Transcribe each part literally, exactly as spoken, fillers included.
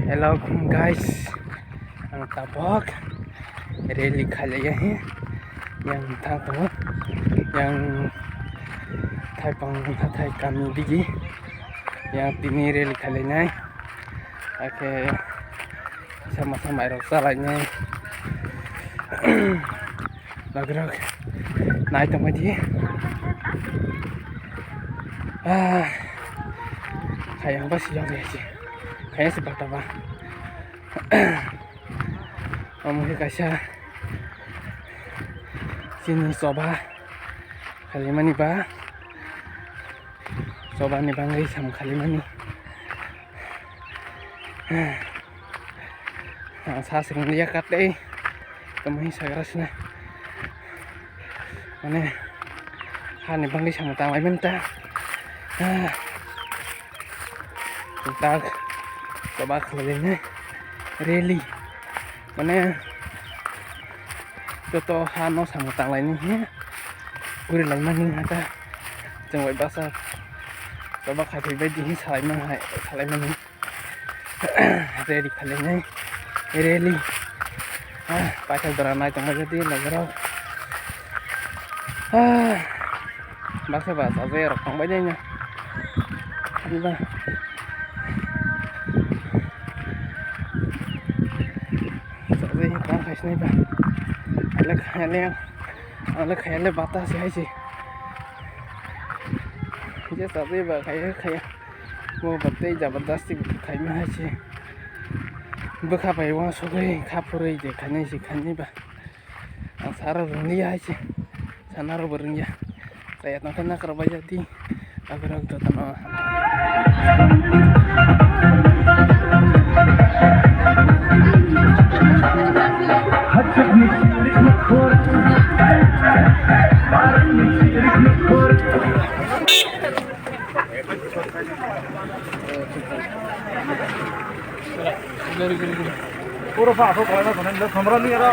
Hello guys, ang tabok rally khailaiya he, yang thang tongo, yang thaipang hathai kami digi, yang tini rally khailainai, akhe sama sama rok chalainai. Lagirok nai tongbai di. Ah, khayang ba siyang ya si. Khayang si bakta ba. Omo khe kaisa chini choba khalimani ba. Chobani bangwi sam khalimani. Ang sa swrwngya katei. Tamo hwnwi sagra sina. Mane hani bangwi samung tanglai manta. Tak choba khlainai rally. Mane joto ha no samung tanglaini he gurilaimani hata chwng bai basa choba khaiphi bai di he salaimani hai salaimani ready khalainai rally. Ah, paithak dora nai tongma jadi lagirok. Ah, baksa ba sajai rok tongbai dai na. Diba. Sajai tong khaisnai ba. Ale khayale, ale khayale bata se hai se. Je sajai ba khaya khaya. Bo ba tei jabardasti khaima hai se. Bwkha bai uansugwi kha phurwi je khainai se khainai ba. Ang saro rwngya hai se. Sanaro bo rwngya. Chaya tongkhe nakarok bai jadi. Aborok jotono. Puro pha asok kalaina thangna nila samra ni aro.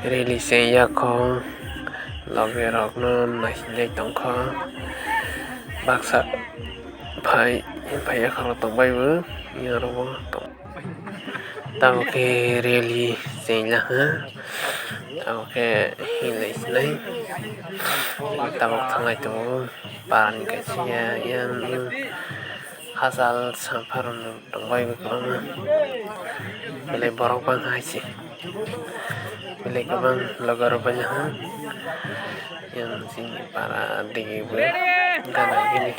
Rally se yakho loge rokno naisinai tongkha baksa phai phai yakhorok tongbai bo yarogo tong. Tabok khe rally chengya ha, tabok khe hinlai sinai, tabok thanglai tongo, parani kaisa yang hachal sampharok tongbai bo kwbangma, belai borok bangkha hai se, belai kwbang loge rok bailaha, yang chini para digi bo gana gini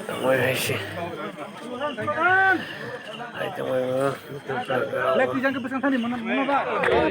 tongbai hai se. Hai tongwi. Lek twi jang khe bwsang thani mano, mano ba.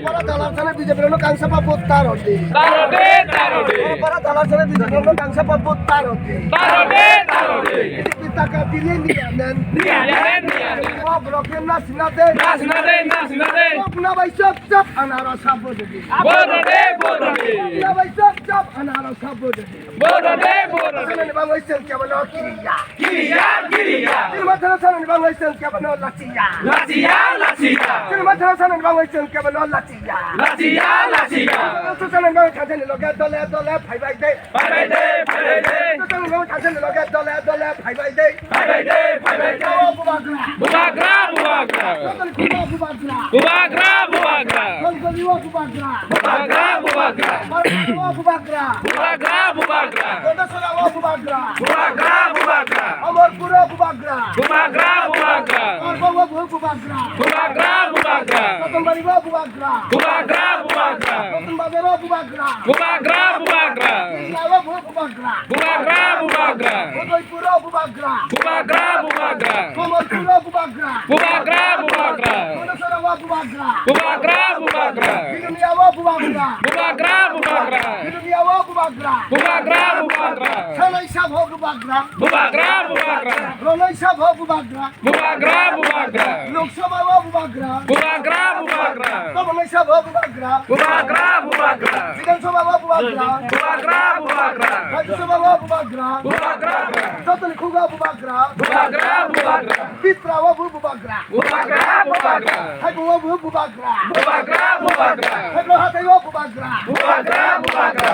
Para dalar sale B J P rokno kangsa pa vote ta rw di. Ta rw di, ta rw di. Para dalar sale B J P rokno kangsa pa vote ta rw di. Ta rw di, ta rw di. Taka dile niya nen. Niya nen, niya nen. Kok rok na sina de. Na sina de, na sina de. Kok na bai chop chop anaro sabo de. Vote di, vote di. Kok na bai chop chop anaro sabo de. Vote di, vote di. Sana ni bang wai sel kya bana kiriya. Kiriya, kiriya. Chini mathana sanani bangwi chwng kebano lachiya. Lachiya, lachiya. Chini mathana sanani bangwi chwng kebano lachiya. Lachiya, lachiya. Chwng sanani bangwi thansani loge dole dole phaibai de. Phaibai de, phaibai de. Chwng sanani bangwi thansani loge dole dole phaibai de. Phaibai de, phaibai de. O bubagra. Bubagra, bubagra. Chwng sanani khungo bubagra. Bubagra, bubagra. Chwng sanani o bubagra. Bubagra, bubagra. Bubagra, bubagra. Bubagra, bubagra. Gondasora o bubagra. Bubagra, bubagra. Amarpur o bubagra. Bubagra, bubagra. Karbang o bu bubagra. Bubagra, bubagra. Ratanbari o bubagra. Bubagra, bubagra. Ratan Bazar o bubagra. Bubagra, bubagra. Tirla o bu bubagra. Bubagra, bubagra. Udaipur o bubagra. Bubagra, bubagra. Kamalpur o bubagra. Bubagra, bubagra. Gondasora o bubagra. Bubagra, bubagra. Bilonia o bubagra. Bubagra, bubagra. Bilonia o bubagra. Bubagra, bubagra. Sanai sabo bubagra. Bubagra, bubagra. Ronai sabo bubagra. Bubagra, bubagra. Lok Sabha o bubagra. Bubagra, bubagra. Kamalnai sabo bubagra. Bubagra, bubagra. Bidhan Sabha o bubagra. Bubagra, bubagra. Rajya Sabha o bubagra. Bubagra, bubagra. Jotoni khugo bubagra. Bubagra, bubagra. Bipra o bu bubagra. Bubagra, bubagra. Haibu o bu bubagra. Bubagra, bubagra. Haibu hatai o bubagra. Bubagra, bubagra.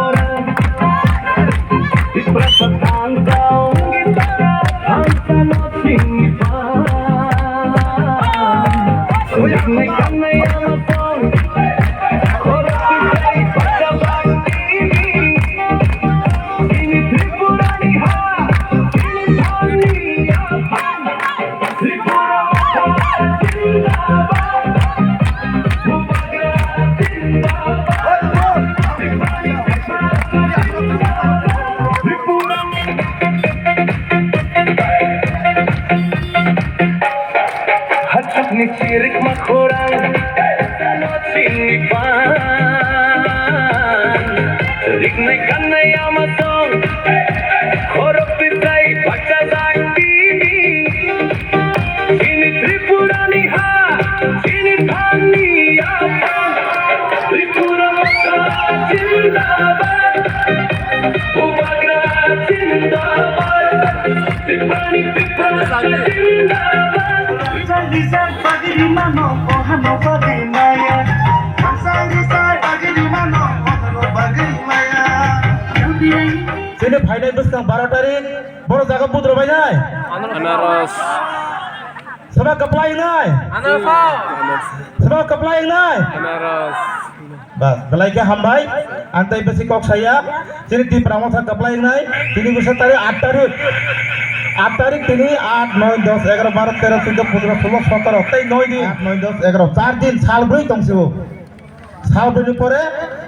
Riknai kannai ama song, khorok twi tai baksa jak tini. Chini Tripura ni ha, chini thani aphang. Tripura Motha zindabad, Bubagra zindabad, Tripura ni Tripura zindabad. Chini phainai bwskang baro tarik, boro jaga budro bainai. Anaros. Soba kwplai wngnai. Anaros. Soba kwplai wngnai. Anaros. Bas, belai khe hambai. Ang tei besi kok saya. Chini Tipra Motha kwplai wngnai. Tini bwsa tarik, aat tarik. Aat tarik tini, aat, noi, dos, egaro, baro, tero, chuddo, pondro, sulo, sotoro, tei noi din. Aat, noi, dos, egaro, char din, sal brwi tong sio. Sal brwi ni pore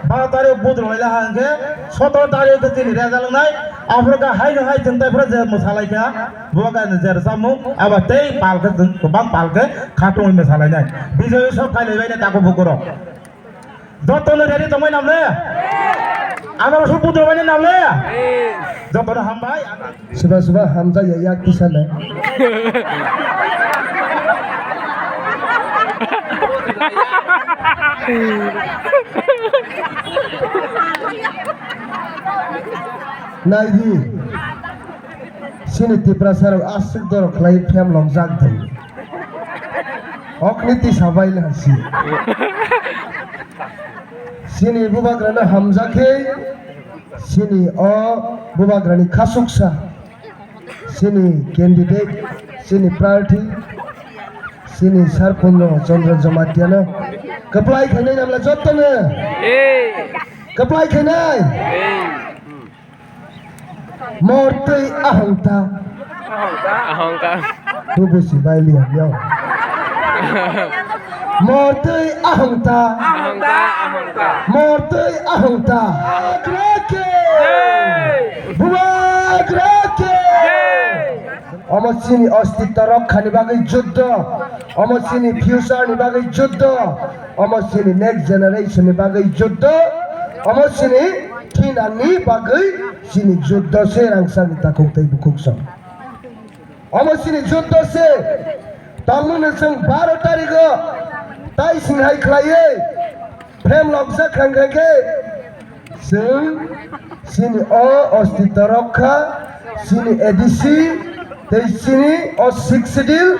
baro tarik budro lai laha hwnkhe sotoro tarik khe chini result wngnai. Aphuru khe haino hai chwng tei phuru je mwsa lai kha, bo khe je rwchapmung abo tei pal khe chwng kwbang pal khe khatungwi mwsa lainai. Bijoy Utsav phai lai bainai takhuk bukurok. Jotono ready tongbai nam le? Amaro suk budro bainai nam le? Jotono hambai. Suba suba hamjak ya yak kisa le. Naidi. Chini Tiprasa rok aswk dorok khlai phem lok jak di. Okni tisa bai le hasi. Chini bubagrano hamjakhe, chini o bubagrani khasuksa, chini candidate, chini prarthi, chini Sir Purno Chandra Jamatiano kwplai khainai namla jotono. Kwplai khainai. Mortwi ahongta. Ahongka. Tubusi baili hamyao. Mortwi ahongta. Ahongka, ahongka. Mortwi ahongta. Bubagra ke. Jai. Bubagra ke. Jai. Omo chini ostitto rokkhani bagwi juddo. Omo chini future ni bagwi juddo. Omo chini next generation ni bagwi juddo. Omo chini thinani bagwi chini juddo se rangchakni takhuk tei bukhuk song. Omo chini juddo se tongmani chwng baro tarigo tai singhai khlaiwi phem lokjak kha hwnkhe chwng chini o ostitto rokha chini A D C tei chini o Sixth Schedule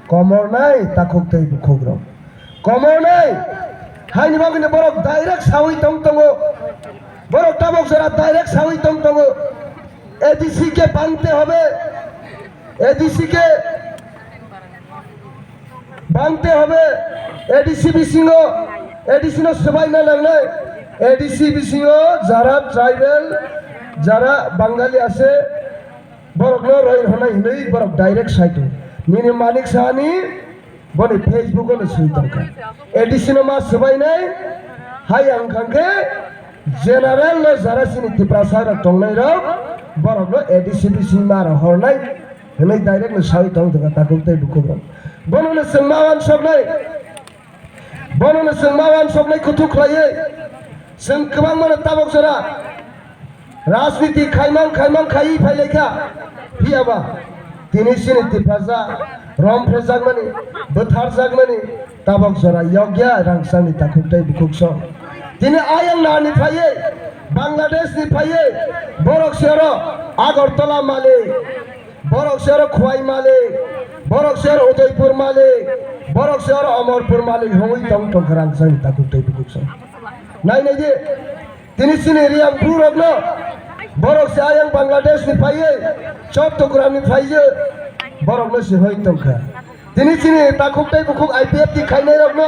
komornai takhuk tei bukhuk rok. Komornai, haini bagwino borok direct sawi tong tongo. Borok tabok jora direct sawi tong tongo. A D C ke bangte hobe. A D C ke bangte hobe. A D C bisingo, A D C no swbaina nangnai. A D C bisingo jara tribal, jara Bangali ase, borokno roi rwnai hinwi borok direct sai tongo. Nini Manik Sahani Boni Facebook o no swi tongkha. A D C no ma swbainai, hai ang kha khe general no jara chini Tiprasa rok tongnai rok, borok no A D C bising ma rok hornai, hinwi direct no sawi tong tongkha takhuk tei bukhuk rok. Bono no chwng ma wansoknai, bono no chwng ma wansoknai kuthuk khlaiwi, chwng kwbangma no tabok jora. Rajniti khaimang khaimang khaiwi phailaikha. Phiyaba tini chini Tiprasa romphrejakmani, bwtharjakmani tabok jora yokya rangchakni takhuk tei bukhuk song. Tini ayang nani phaiwi, Bangladesh ni phaiwi, borok se oro Agartala malik, borok se oro Khwai malik, borok se oro Udaipur malik, borok se oro Amarpur malik hwnwi tong tongkha rangchakni takhuk tei bukhuk song. Nai nai di. Tini chini Reang Bru rokno borok se ayang Bangladesh ni phaiwi, Chattogram ni phaiwi, borok no se hoi tongkha. Tini chini takhuk tei bukhuk I P F T khainai rokno